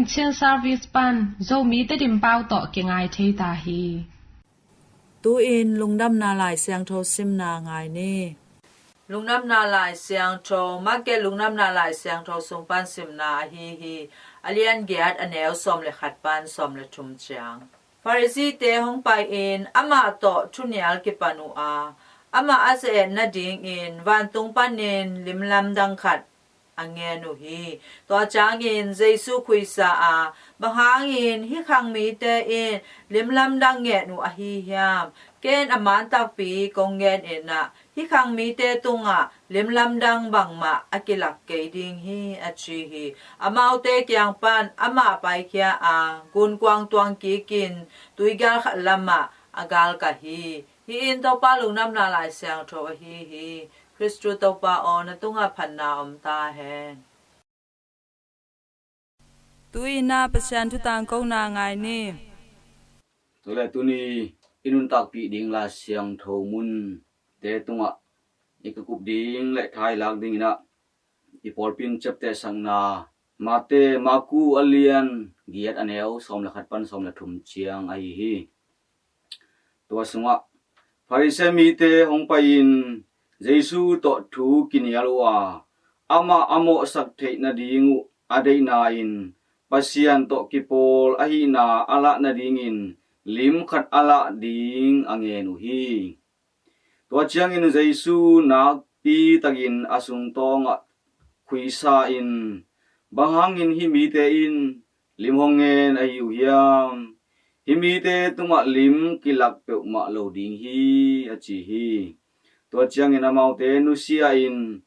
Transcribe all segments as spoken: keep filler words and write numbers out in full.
Chin Service pan Zomi Tedim pau tawh kingai thei ta hi. Tu-in Lungdamna Lai Siangtho simna ngai ni. Lungdamna Lai Siangtho, Mate Lungdamna Lai Siangtho sung pan simna ahi hi. A lian giat, a neu sawm le khat pan sawm le thum ciang. Pharisee-te hong pai-in amah tawh thunial kipan uh a, amah a ze-et nadingin vantung panin limlamdang khat a ngen uh hi. Tua ciangin Jesu khuisa a, "Bang hangin hih khang mite in limlamdang ngen uh ahi hiam? Ken a man takpi kong ngen in ah, hih khang mite tungah limlamdang bangmah a kilak kei ding hi," a ci hi. Amaute kiang pan amah paikhia a, gunkuang tuang kikin tuigal khat lamah a galkah hi. Hih in Topa Lungdamna Lai Siangtho ahi hi. Khristu Topa aw, na tungah phatna om ta hen. Tu-in ah Pasian thu tangkona ngai ni. Tua le tuni i nuntakpih ding Lai Siangtho munte tungah i ka kup ding le thailak dingin ah i pawlpi in ciaptehsakna Mate, Maku a lian giat, a neu sawm le khat pan sawm le thum ciang ahi hi. Tua sungah Pharisee mite hong pai-in Jesu tawh thu kinial uh a, amah a mawhsak theih nading uh a deihna in Pasian tawh kipawl ahihna a lah nadingin lim khat a lah ding a ngen uh hi. Tua ciangin Jesu nakpi takin a sungtawngah khuisa in, "Bang hangin hih mite in lim hong ngen ahi uh hiam? Hih mite tungah lim kilak peuhmah lo ding hi," a ci hi. Tua ciangin amaute nusia-in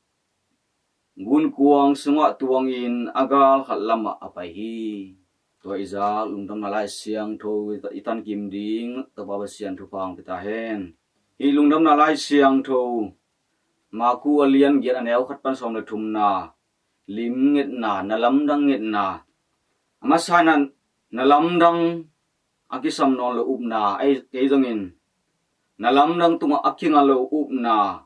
gunkuang sungah tuangin a gal khat lamah a pai hi. Tua i zak Lungdamna Lai Siangtho i tankim ding Topa Pasian thupha hong pia ta hen. Hih Lungdamna Lai Siangtho Maku a lian giat, a neu khat pan sawm le thumna, lim ngetna, na lamdang ngetna. A masa in ah na lamdang a kisam nawn lo upna, ei, kei zongin na lamdang tungah a kinga lo upna,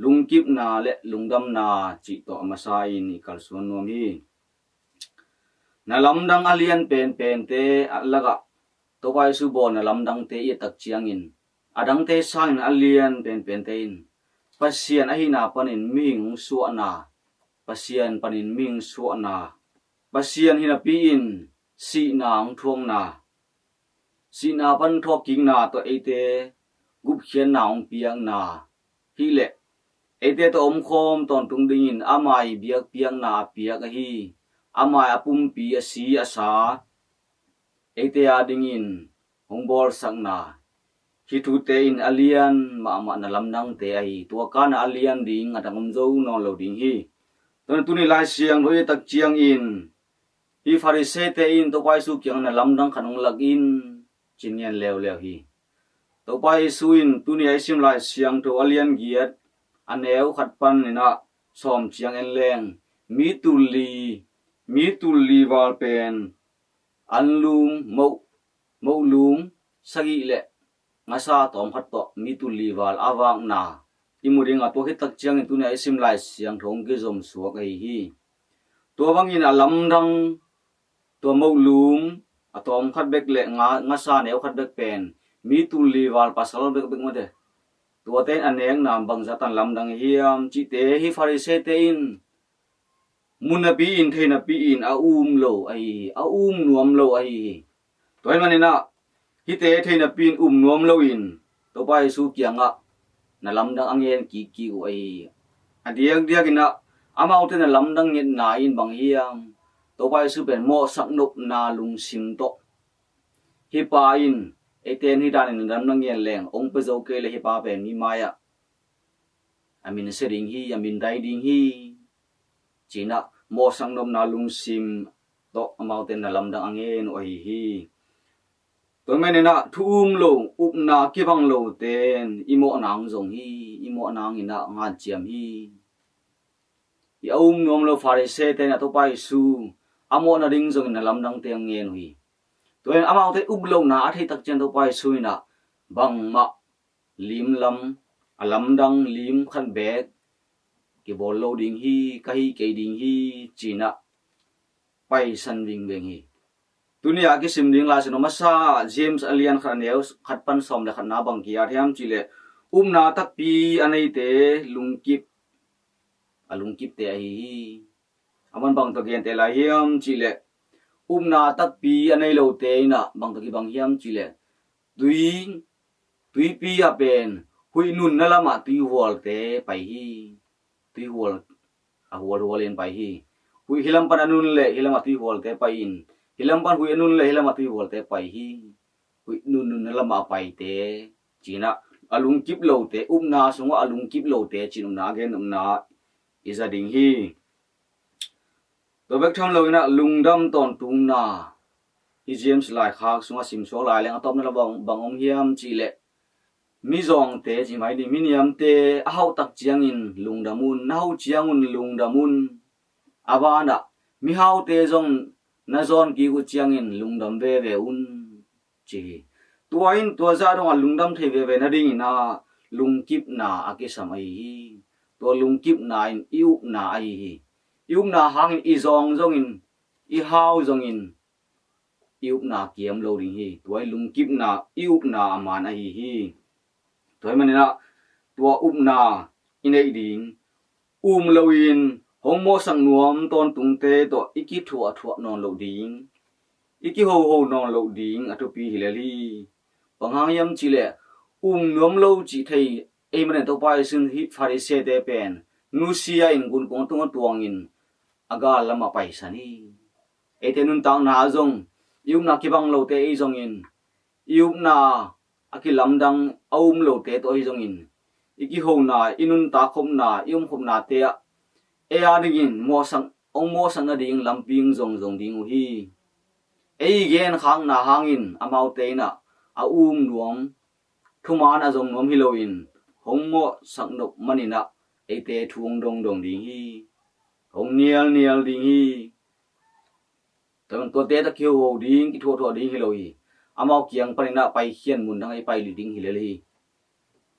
lungkipna le lungdamna cih tawh a masa in i kalsuan nuam hi. Na lamdang a lian penpente a lakah Topa Jesu bawl na lamdangte i et tak ciangin, a dangte sangin a lian penpente in Pasian ahihna panin mihing hong suahna, Pasian panin mihing suahna, Pasian hi napi-in sihna hong thuakna, sihna pan thawkkikna tawh eite gupkhiatna hong piakna, hih leh eite tawh omkhawm tawntung dingin ama i biakpiakna a piak ahi, ama i a pumpi a si a sa, eite a dingin hong bawlsakna, hih thute in a lian mahmah na lamdangte ahi. Tua kana a lian ding a dang om zo nawn lo ding hi. Tua na tuni Lai Siangtho i et tak ciangin, hih Pharisee-te in Topa Jesu kiangah na lamdang khat hong lak in, ci-in ngen leuleu hi. Topa Jesu in tuni a i sim Lai Siangtho a lian giat, a neu khat panin ah sawm ciang en leng, mi tul li, mi tul li val pen anlum, moh, mohlum sagih le ngasa tawmkhat tawh mi tul li val a vakna i mu ding a, tua khit tak ciangin tuni a i sim Lai Siangtho hong kizom suak ahi hi. Tua bangin a lamdang, tua mohlum a tawmkhat bek le nga, ngasa neukhat bek pen mi tul li val pasal bekbek mate. Tuate in a nekna bangzah tan lamdang hiam cihte hih Pharisee-te in mu napi-in, thei napi-in a um lo ahi hi, a um nuam lo ahi hi. Tua ahih manin ah hihte thei napi-in um nuam loin Topa Jesu kiangah na lamdang a ngen kikkik uh ahi hi. A diakdiakin ah amaute na lamdang ngetna in bang hiam? Topa Jesu pen mawhsak nopna lungsim tawh, hih pa in eite in hih danin na lamdang ngen leng hong pia zo kei leh hih pa pen mi mai-ah a min sia ding hi, a min dai ding hi, ci-in ah mawhsak nopna lungsim tawh amaute na lamdang a ngen uh ahi hi. Tua manin ah thu um lo, upna kibang lote in i mawhna hong zong hi, i mawhna hong in ah nganciam hi. Hih a um nuam lo Pharisee-te in ah Topa Jesu a mawhna ding zongin na lamdangte hong ngen uh hi. Tua in amaute up lohna a theih tak ciang Topa Jesu in ah bangmah limlam, a lamdang lim khat beek kibawl lo ding hi, ka hih kei ding hi, ci-in ah paisan vingveng hi. Tuni a kisim ding Lai Siangtho masa James a lian khat a neu khat pan sawm le khatna bang kiat hiam cihleh, upna takpi a neite lungkip, a lungkipte ahi hi. A man bang tawh gente lai hiam cihleh, upna takpi a nei lote in ah bang tawh kibang hiam cihleh, tui, tuipi ah pen huih nunna lamah tuihualte pai hi. Tuihual, a hualhual in pai hi. Huih hilam pan a nun le hilamah tuihualte pai in, hilam pan huih a nun le hilamah tuihualte pai hi. Huih nun nunna lamah a paite, ci-in ah, a lungkip lote, upna sungah a lungkip lote ci-in upna a gen upna i za ding hi. Tua bek tham loin ah lungdam tawntungna, hi James laikhak sungah simsuak lai leng a tawpna la bang, bang om hiam cihleh, mizawngte ci mai ni, miniamte a hauh tak ciangin lungdam un, na hauh ciangun lungdam un. A banah mihaute zong na zawn kik uh ciangin lungdam veve un, ci hi. Tua in tua zah dongah lungdam thei veve nadingin ah lungkipna a kisam ahi hi. Tua lungkipna in i upna ahi hi. I upna hangin i zawng zongin, i hau zongin, i upna kiam lo ding hi. Tua in lungkipna i upna a man ahi hi. Tua hi manin ah tua upna i neih ding, um loin hong mawhsak nuam tawntungte tawh i kithuahthuah nawn loh ding, i kihoho nawn loh ding a thupi hi lel hi. Bang hang hiam cihleh, um nuam lo cih thei ei manin Topa Jesu in hih Pharisee-te pen nusia in gunkuang tungah tuangin a gal lamah paisan hi. Eite nuntakna ah zong i upna kibang lote ei zongin, i upna a kilamdang a um lote tawh ahi zongin, i kihona, i nuntak khopna, i um khopnate ah ei a dingin mawhsak, hong mawhsak nading lampi hong zongzong ding uh hi. Ei genkhakna hangin amaute in ah a um nuam, thuman a zong nuam hi loin hong mawhsak nop manin ah eite thu hong dongdong ding hi. Hong nialnial ding hi. Tua, tuate tawh kihoho ding, kithuahthuah ding hi lo hi. Amau kiang panin ah paikhian mun dang i pailih ding hi lel hi.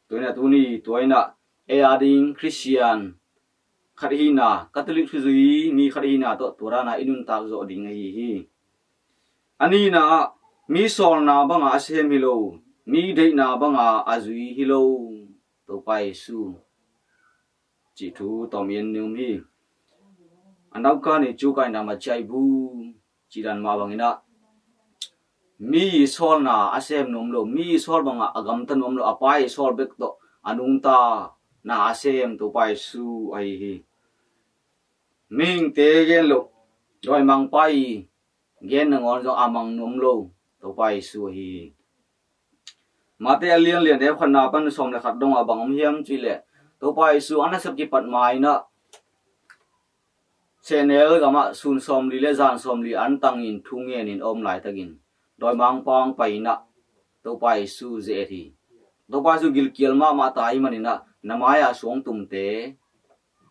Tua in ah tuni, tua in ah ei a ding Khristian khat ihina, Catholic thuzui mi khat ihina tawh tua dan a i nuntak zawh ding ahi hi. A nihna ah, mi sawlna banga a sem hi lo, mi deihna banga a zui hi lo Topa Jesu cih thu tawm i en ni um hi. A nauka ni cu kaina ma ciai bu cih dan mah bangin ah, mi sawlna a sem nuam lo, mi sawl bangah a gamta nuam lo, a Pa i sawl bek tawh a nungta na a sem Topa Jesu ahi hi. Mihingte gen lo, dawimangpa i gen nangawn zong a mang nuam lo Topa Jesu ahi hi. Mate a lian lian, neu khatna pan sawm le khat dongah bang om hiam cihleh, Topa Jesu a nasep kipat ma-in ah sehnel gamah sun sawmli le zan sawmli an tangin thu ngenin a om laitakin dawimangpa hong pai-in ah Topa Jesu ze-et hi. Topa Jesu gilkial mahmah ta ahih manin ah, na mai-a suangtumte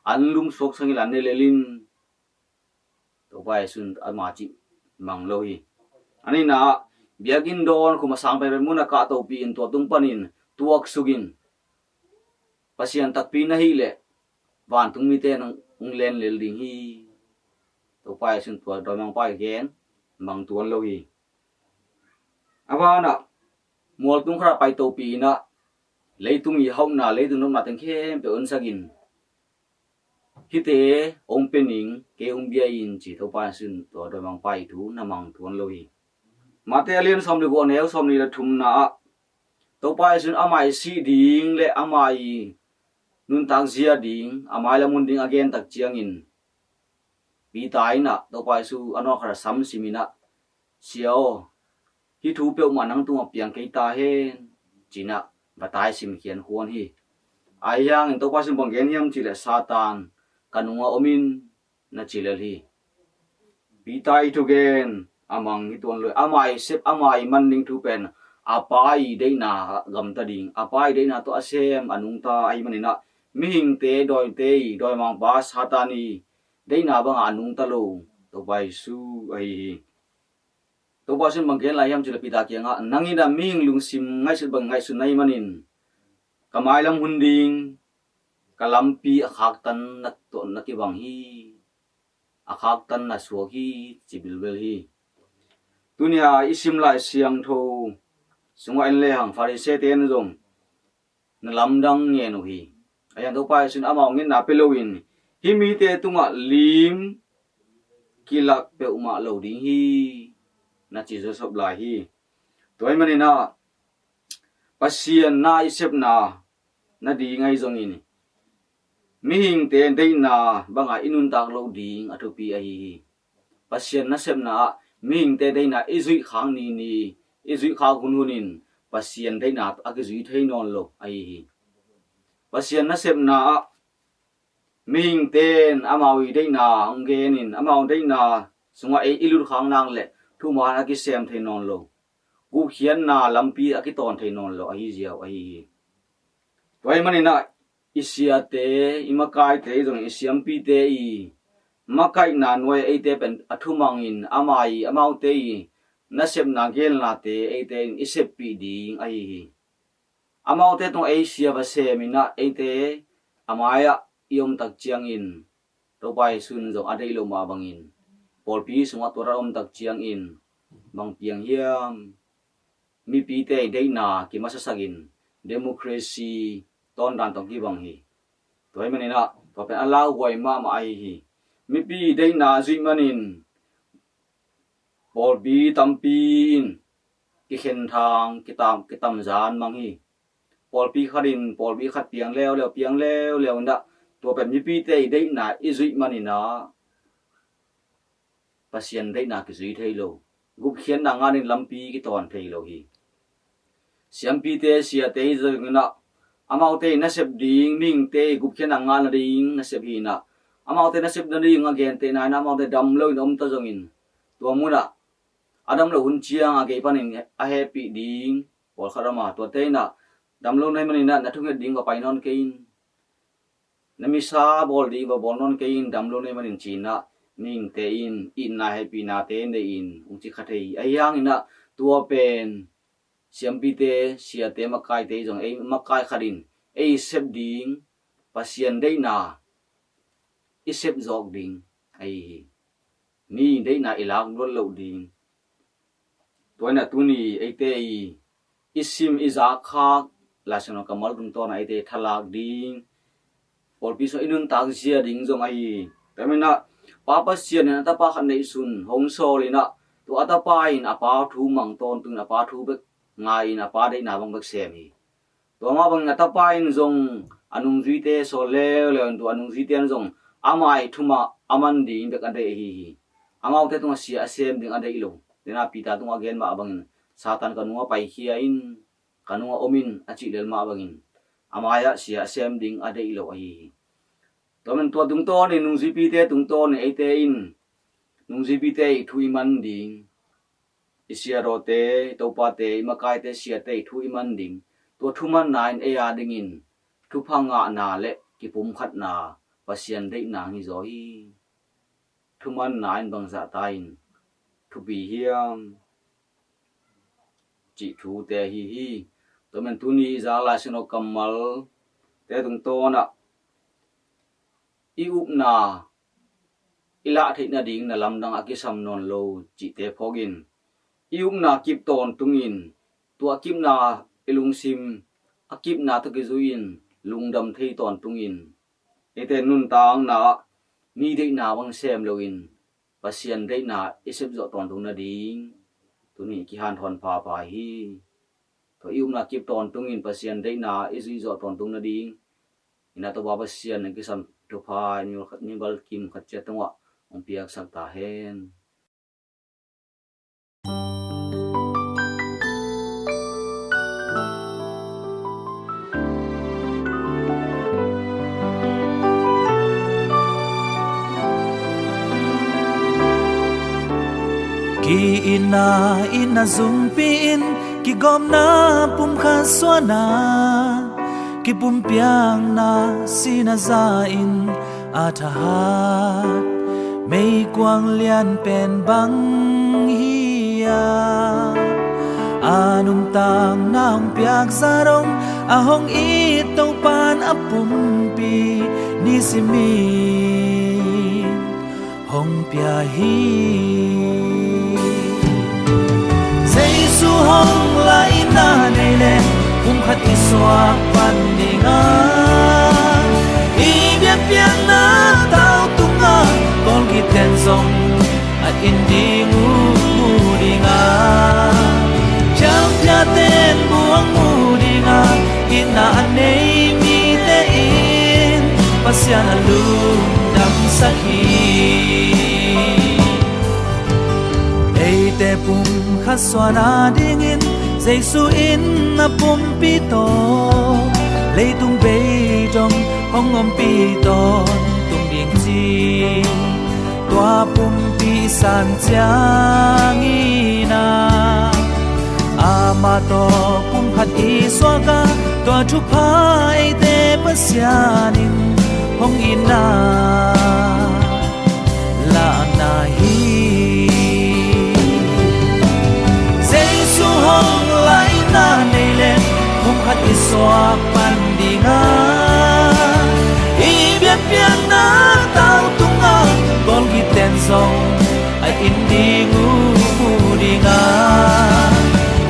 an lum suak sangin an ne lel in, Topa Jesu in ama cih mang lo hi. A nihna ah, biakinn dawn khum a sang penpen mun a kahtopihin tua tung panin tuaksuk in, Pasian takpi na hih leh vantung mite in hong len lel ding hi. Topa Jesu in tua dawimangpa i gen mang tuan lo hi. A banah mualtung khatah paitopihin ah, leitung i hauhna, leitung nopna teng khempeuh honsakin, hihte hong pia ning, kei hong bia in, ci Topa Jesu in tua dawimangpa i thu na mang tuan lo hi. Mate a lian sawm le guk, a neu sawmli le thumna ah, Topa Jesu in ama i sih ding le ama i nuntak zia ding, a mailam hun ding a gen tak ciangin, Peter in ah Topa Jesu a nawngkhat ah sam simin ah, Sia aw, hih thu peuhmah nang tungah piang kei ta hen, ci-in ah va taisim khiankhuan hi. Ahi hangin Topa Jesu in bang gen hiam cihleh, Satan, ka nungah om in, na ci lel hi. Peter i thugen a mang hi tuan lo hi. Ama i sep, ama i man ding thu pen a Pa i deihna gamta ding, a Pa i deihna tawh a sem, a nungta ahih manin ah, mihingte, dawite i dawimangpa Satan i deihna bangah a nungta lo Topa Jesu ahi hi. Topa Jesu in bang gen lai hiam cihleh Peter kiangah, nang in ah mihing lungsim ngaihsut bang ngaihsun na hih manin, ka mailam hun ding, ka lampi a khaktan na tawh na kibang hi, a khaktan na suak hi, ci bilbel hi. Tuni-a i sim Lai Siangtho sungah en lehang Pharisee-te in zong na lamdang ngen uh hi. Ahi hang Topa Jesu in amau ngetna pia loin hih mite tungah lim kilak peuhmah lo ding hi, na ci zawsop lai hi. Tua ahih manin ah Pasian na i sepna nading ahi zongin mihingte deihna banga i nuntak loh ding a thupi ahi hi. Pasian nasepna ah mihingte deihna i zuih khak ni ni, i zuih khak hun hunin Pasian deihna a kizui thei nawn lo ahi hi. Pasian nasepna ah mihingte in amau i deihna hong genin amau deihna sungah ei i lut khak nak leh thuman a kisem thei nawn lo, gupkhiatna lampi a kitawn thei nawn lo ahi ziau ahi hi. Tua ahih manin ah i siate, i makaite, i zong i siampite i makaihna nuai-ah eite pen a thumangin amau i, amaute i nasepna gelnate eite in i seppih ding ahi hi. Amaute tungah ei sia va semin ah eite a mai-ah i om tak ciangin Topa Jesu in zong a deih loh mah bangin pawlpi sungah tua dan a om tak ciangin bang piang hiam? Mipite i deihna kimasasakin democracy tawndan tawh kibang hi. Tua ahih manin ah tua pen a lauhuai mahmah ahi hi. Mipi i deihna zuih manin pawlpi tampi in kikhenthang, kitam, kitamzan mang hi. Pawlpi khatin pawlpi khat piang leuleu, piang leuleu in ah tua pen mipite i deihna i zuih manin ah Pasian deihna kizui thei lo, gupkhiatna nganin lampi kitawn thei lo hi. Siampite, siate i zongin ah amaute i nasep ding, mihingte i gupkhiatna ngah nading nasep hi in ah amaute nasep nading a gentehna in ah amaute dam loin om ta zongin tua munah a dam loh hun ciang a gei panin a hehpih ding pawlkhat om a, tuate in ah dam lo na hih manin ah na thunget ding va pai nawn kei in, na misa bawl ding va bawl nawn kei in, dam lo na hih manin ci in ah mihingte in itna hehpihnate nei-in hong ci kha thei hi. Ahi hangin ah tua pen siampite, siate, makaite i zong ei makai khatin ei i sep ding Pasian deihna i sep zawk ding ahi hi. Mi deihna i lak luat loh ding. Tua in ah tuni eite i, i sim i zak khak Lai Siangtho kammal tungtawn ah eite thalak ding, pawlpi sungah i nuntak zia ding zong ahi hi. Tua ahih manin ah Pa Pasian in a tapa khat neihsun hong sawl in ah tua a tapa in a pa thu mang tawntungin a pa thu bek ngai-in a pa deihna bang bek sem hi. Tua mah bangin a tapa in zong a nungzuite sawl leuleu in tua a nungzuite in zong amah i thu mah a man ding bek a deih ahi hi. Amaute tungah sia a sem ding a deih lo. Tua in ah Peter tungah a gen mah bangin Satan ka nungah paikhia in, ka nungah om in a cih lel mah bangin a mai-ah sia a sem ding a deih lo ahi hi. Tua man tua tungtawnin nungzuipite tungtawnin eite in nungzuipite i thu i man ding, i siadawte, i topate, i makaite, siate i thu i man ding. Tua thumanna in ei a dingin thupha ngahna le kipumkhatna, Pasian deihna hi zaw hi. Thumanna in bangzah ta in thupi hiam cih thute ahi hi. Tua man tuni i zak Lai Siangtho kammalte tungtawn ah i upna i lah theih nading na lamdang a kisam nawn lo cihte phawkin i upna kip tawntungin tua a kipna i lungsim a kipna tawh kizui-in lungdam thei tawntungin eite nuntakna ah mi deihna bang sem loin Pasian deihna i sep zawh tawntung nading tuni i kihanthawn phapha hi. Tua i upna kip tawntungin Pasian deihna i zuih zawh tawntung nading in a Topa Pasian na kisam thupha, mimal kim khat ciat tungah hong piaksak ta hen. Ki-itna in a zungpi in kigawmna pumkhat suahna, kipumpiakna sihna za in a thahat meikuang lian pen bang hi-a, a nuntakna hong piakzah dong a hong it Topan a pumpi nisimin hong pia hi. Hong laina nei le, pumkhat i suak pan dinga, i biakpiakna tau tunga, Kawlgiten zong a in ding uh mu dinga, khialphiaten buang mu dinga, itna a nei mite in Pasian a lungdamsak hi. Eite pumkhat suan a dingin Jesu in a pumpi tawh leitung beidong hong ompih tawntung ding ci, tua pumpi san ciangin ah, amah tawh pumkhat i suak a, tua thupha eite Pasian in hong itna lahna hi. Jesu hong laina nei le, pumkhat i suak pan dinga, i biakpiakna tau tunga, Kawlgiten zong a in ding uh mu dinga,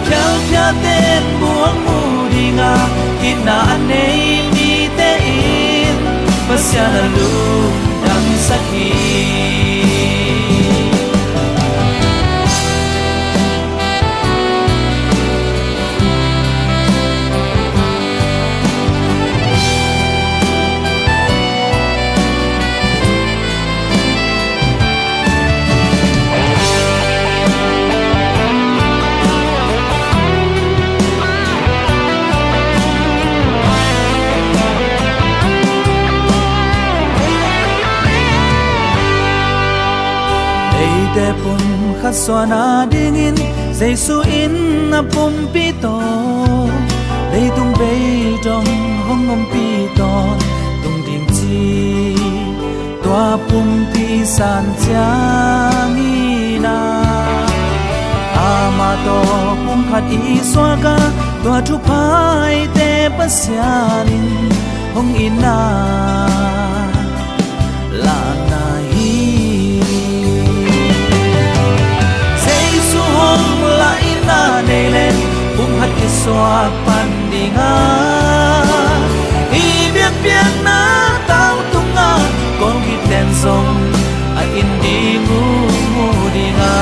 khialphiaten buang mu dinga, itna a nei mite in Pasian a lungdamsak hi. Eite pumkhat suan a dingin Jesu in a pumpi tawh leitung beidong hong ompih tawntung ding ci, tua pumpi san ciangin ah, amah tawh pumkhat i suak a, tua thupha eite Pasian in hong itna lahna hi. Jesu hong laina nei le, pumkhat i suak pan dinga, i biakpiakna tau tunga, Kawlgiten zong a in ding uh mu dinga,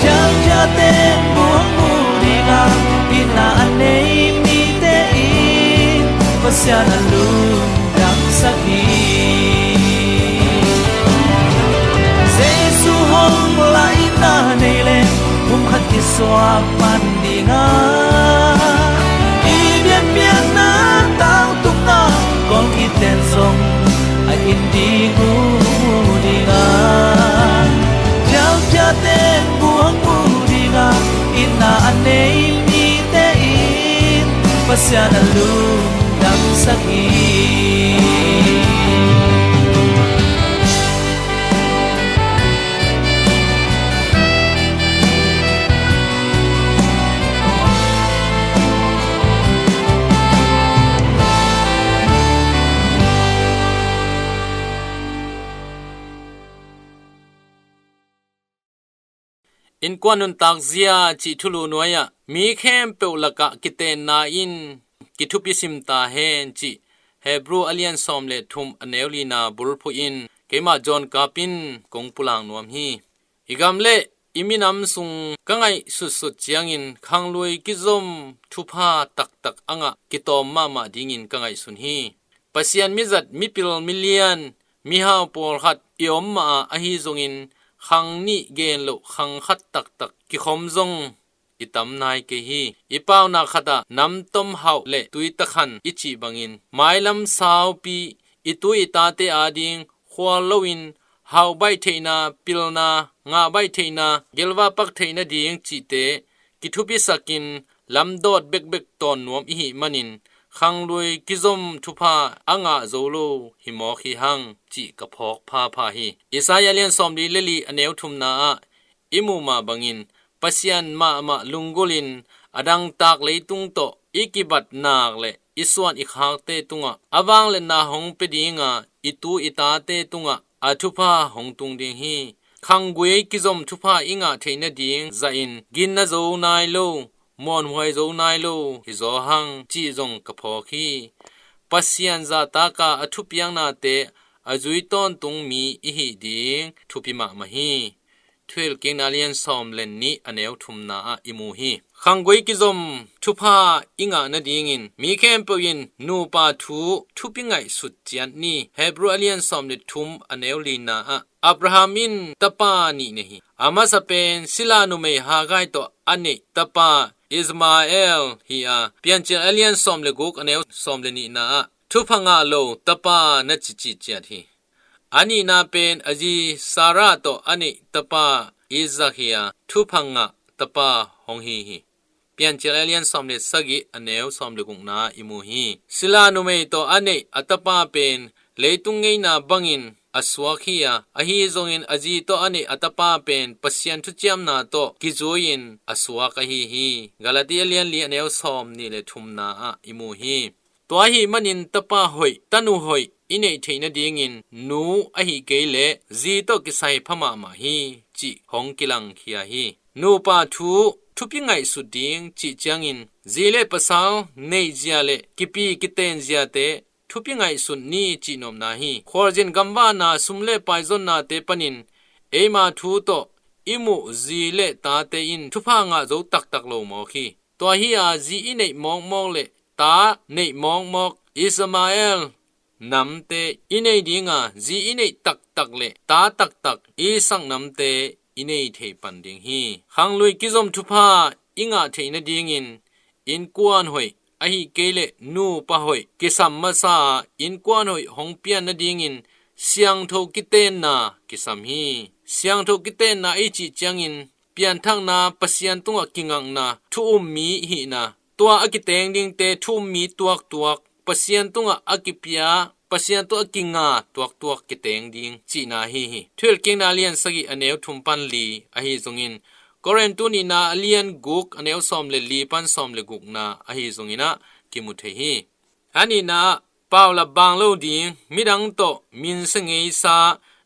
khialphiaten buang mu dinga, itna a nei mite in Pasian a lungdamsak hi. Jesu hong laina nei le, pumkhat i suak pan dinga, i biakpiakna tau tunga, Kawlgiten zong a in ding uh mu dinga, khialphiaten buang mu dinga, itna a nei mite in Pasian a lungdamsak hi. Innkuan nuntak zia cih thulu nuai-ah mi khempeuh lakah kitenna in kithupi sim ta hen cih Hebru a lian sawm le thum a neu lina bulphuh in keimah John Kap in kong pulang nuam hi. I gam le i minam sung ka ngaihsutsut ciangin khanglui kizom thupha taktak a ngah kitawm mahmah dingin ka ngaihsun hi. Pasian mizat, mipil, milian, mihau pawlkhat i om mah a, ahi zongin khang nih gen loh khang khat taktak kikhom zong i tam nai kei hi. I paunak khatah namtom hauh le tuitakhan i cih bangin mailam saupi, i tu i tate ading khual loin hauh baih theihna, pilna, ngah baih theihna, gelva pak theihna ding cihte kithupisakin lamdawt bekbek tawn nuam i hih manin khanglui kizom thupha a ngah zo lo hi mawk hi hang cih ka phawk phapha hi. Isaiah lian sawmli le li a neu thumna ah i muh mah bangin Pasian mahmah lunggulhin a dangtak leitung tawh i kibat nak le i suan i khakte tungah a vangliatna hong pia dinga, i tu i tate tungah a thupha hong tung ding hi. Khanggui kizom thupha i ngah theih nading zahin ginna zo nai lo, muanhuai zo nai lo hi zaw hang cih zong ka phawk hi. Pasian zahtaka a thupiaknate a zui tawntung mi i hih ding thupi mahmah hi. Thuhilhkikna lian sawm le nih a neu thumna ah i mu hi. Khanggui kizom thupha i ngah nadingin mi khempeuh in nupa thu thupi ngaihsut ciat ni. Hebru a lian sawm le thum a neu lina ah Abraham in tapa nih nei hi. A masa pen sila numei Hagai tawh a neih tapa Ismael hi a, Piancil a lian sawm le guk a neu sawm le nihna ah thupha ngah lo tapa na cici ciat hi. A nihna pen a zi Sarah tawh a neih tapa Isaac hi a, thupha ngah tapa hong hi hi. Piancil a lian sawm le sagih a neu sawm le gukna i mu hi. Sila numei tawh a neih a tapa pen leitung ngeina bangin a suak hi a, ahi zongin a zi tawh a neih a tapa pen Pasian thuciamna tawh kizui-in a suak ahi hi. Galati a lian li a neu sawm nih le thumna ah i mu hi. Tua ahih manin tapa hoih, tanu hoih i neih theih nadingin nu ahih kei leh zi tawh kisai pha mahmah hi cih hong kilangkhia hi. Nupa thu thupi ngaihsut ding cih ciangin zi le pasal neih zia le kipi kiten ziate thupi ngaihsut ni cih nopna hi. Khualzin gamvana sum le paizonnate panin eima thu tawh i muh zi le tate in thupha ngah zo taktak lo mawk hi. Tua hi a zi i neih mawkmawk le ta neih mawkmawk Ismael namte i nei dinga zi i neih taktak le ta taktak Isaac namte i nei thei pan ding hi. Khanglui kizom thupha i ngah theih nadingin innkuan hoih ahih kei leh nupa hoih kisam masa a, innkuan hoih hong pian nadingin siangtho kitenna kisam hi. Siangtho kitenna i cih ciangin pianthakna, Pasian tungah kingakna, thu um mi hihna, tua a kiteng dingte thu um mi tuaktuak, Pasian tungah a kipia, Pasian tungah a kinga tuaktuak kiteng ding cihna hi hi. Thuhilhkikna a lian sagih a neu thum pan li ahi zongin Korintu nihna a lian guk a neu sawm le li pan sawm le gukna ahi zongin ah kimu thei hi. A nihna ah paulap bang lo ding, midang tawh minsia ngeisa,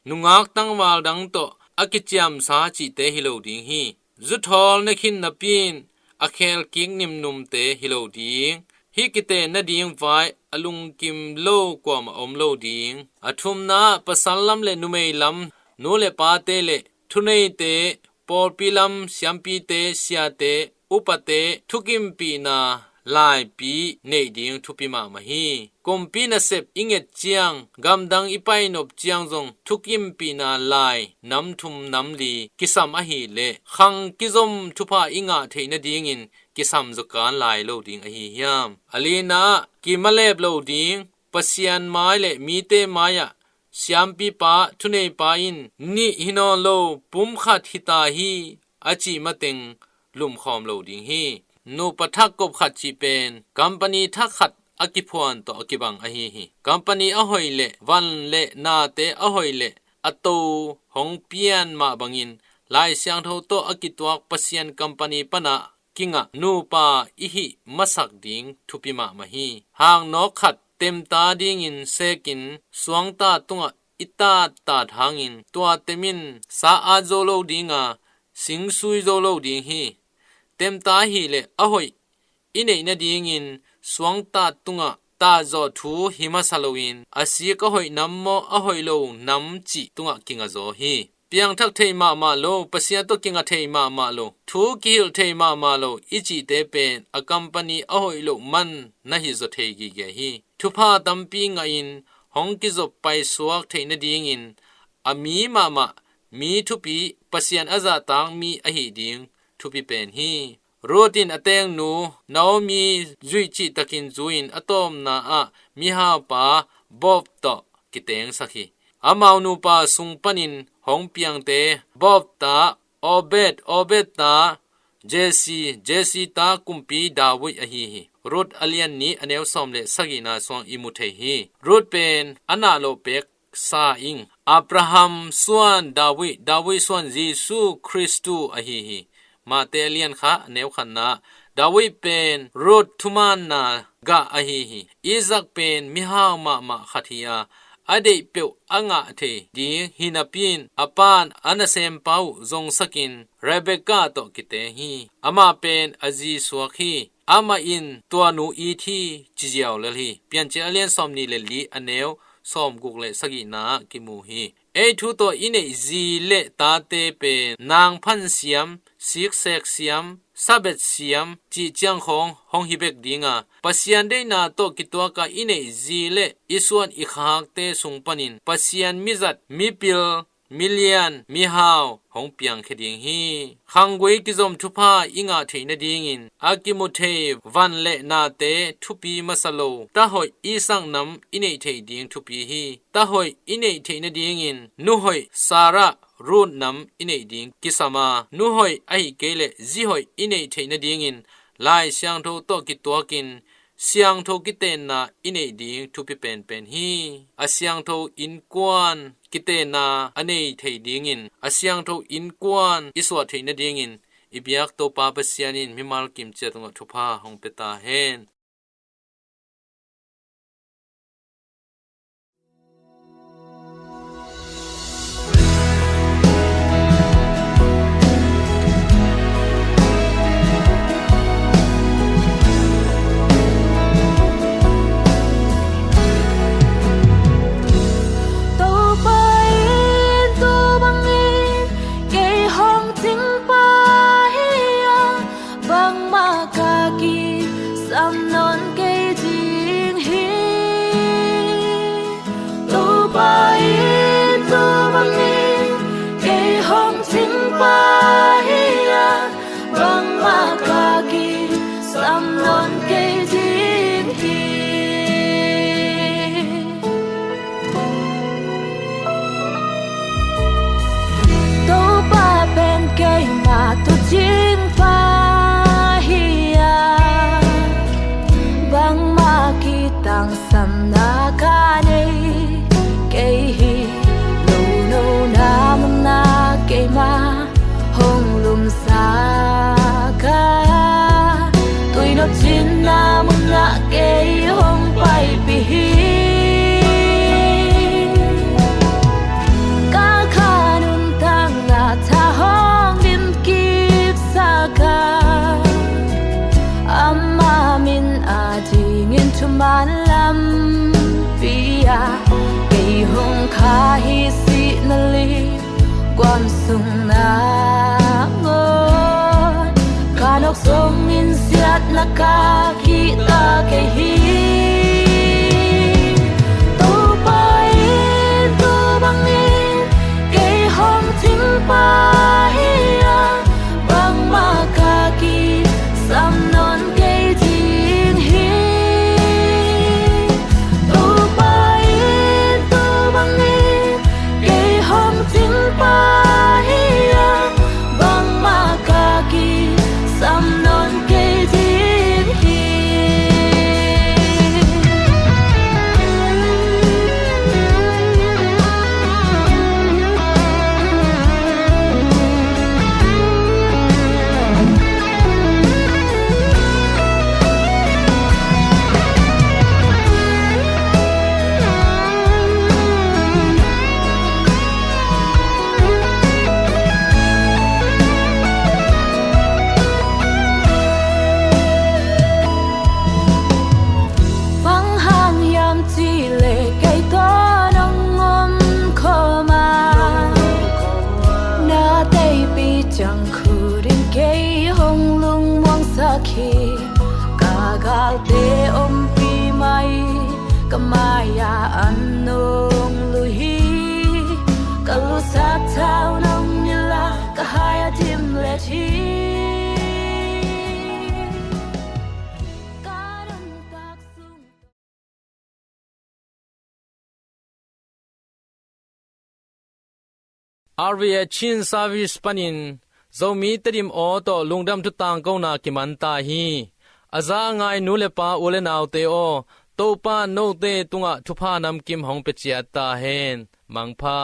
nungak tangval dang tawh a kiciamsa cihte hi lo ding hi. Zuthawl na khin napi in a khelkik nimnumte hi lo ding. Hih kiten nading vai a lungkim lo kuamah om lo ding. A thumna ah pasal lam le numei lam, nu le pate le thuneite, pawlpi lam siampite, siate, upate, thukimpihna laipi neih ding thupi mahmah hi. Kumpi nasep i nget ciang, gamdang i painop ciang zong thukimpihna lai nam thum nam li kisam ahih leh khang kizom thupha i ngah theih nadingin kisam zawkan lai lo ding ahi hiam? A lina ah kimalep lo ding, Pasian mai le mite mai-ah siampipa, thuneipa in nih hi nawn lo, pumkhat hi ta hi a cih mateng lumkhawm lo ding hi. Nupa thak kop khat cih pen company thak khat a kiphuan tawh a kibang ahi hi. Company a hoih le van le nate a hoih le a to hong pian mah bangin Lai Siangtho tawh a kituak Pasian company panah kingah nupa i hih masak ding thupi mahmah hi. Hang nawk khat temta dingin sekin suangta tungah i tattat hangin tua tem in sa at zo lo dinga singsui zo lo ding hi. Temta ahih leh a hoih i neih nadingin suangtat tungah tatzawh thu hi masa loin a sik a hoih nam maw a hoih lo nam cih tungah kinga zaw hi. Piangthak thei mahmah lo, Pasian tawh kinga thei mahmah lo, thu kihilh thei mahmah lo i cihte pen a company a hoih loh man na hi zaw thei gige hi. Thupha tampi ngahin hong kizop paisuak theih nadingin a mi mahmah, mi thupi, Pasian a zahtak mi ahih ding thupi pen hi. Ruth in a tengnu Naomi zuih cihtakin zui-in a tawpna ah mihaupa Boaz tawh kitengsak hi. Amau nupa sung panin hong piangte Boaz ta Obed, Obed ta Jesse, Jesse ta kumpi David ahi hi. Ruth a lian nih a neu sawm le sagihna suang i mu thei hi. Ruth pen a nah loh pek sa ing. Abraham suan David, David suan Jesu Khristu ahi hi. Mate a lian khat a neu khatna, David pen Ruth thumaanna gah ahi hi. Isaac pen mihau mahmah khat hi a, a deih peuh a ngah thei ding hi napi in a pa'n a nasempa uh zongsakin Rebekah tawh kiteng hi. Amah pen a zi suak hi. Amah in tua nu it hi, ci ziau lel hi. Piancil a lian sawmnih le li, a neu sawmguk le sagihna ah kimu hi. Ei thu tawh i neih zi le tate pen nangphan siam, siksek siam, sabet siam cih ciang khawng hong hi bek ding a, Pasian deihna tawh kituak a i neih zi le i suan i khakte sung panin Pasian mizat, mipil, milian, mihau hong piangkhia ding hi. Khanggui kizom thupha i ngah theih nadingin a kimu thei van le nate thupi masa lo, tahoih Isak nam i neih theih ding thupi hi. Tahoih i neih theih nadingin nuhoih Sarah, Ruth nam i neih ding kisam a, nuhoih ahih kei leh zihoih i neih theih nadingin Lai Siangtho tawh kituakin siangtho kitenna i neih ding thupi penpen hi. A siangtho innkuan kitenna a nei thei dingin, a siangtho innkuan i suah theih nadingin i biak Topa Pasian in mimal kim ciat tungah thupha hong pia ta hen. Topa in tua bangin kei hong cingpa hi a, bangmah ka kisam nawn kei ding hi. Topa in tua bangin kei hong cingpa hi a, bangmah ka kisam nawn kei ding hi. Topa pen keima tuucingpa hi a, bangmah kitangsamna ka nei kei hi. Nununa munah keima hong lumsak a, tuinop cinna munah kei hong paipih hi. Ka kha nuntakna tha hong dimkipsak a, ama min adingin thuman lampi ah kei hong khah hi. Sihna li guam sung nangawn ka nawk zongin siatna ka khih ta kei hi. Topa in tua bangin kei hong cingpa hi a, bangmah ka kisam nawn kei ding hi. Topa in tua bangin kei hong cingpa hi a, bangmah ka kisam nawn kei ding hi. Bang hang hiam cih leh kei tawh nong om khawm a, na teipi ciang khut in kei hong lungmuangsak hi. Ka galte ompih mah hi, ka mai-ah an nong lui hi. Ka lusat thau nong nilh a, ka hai-ah dimlet hi. Ka nuntak sung R V A Chin Service panin Zomi Tedim aw tawh lungdam thu tangkona kiman ta hi. A za a ngai nu le pa, u le naute aw, Topa note tungah thupha namkim hong pia ciat ta hen. Mangpha.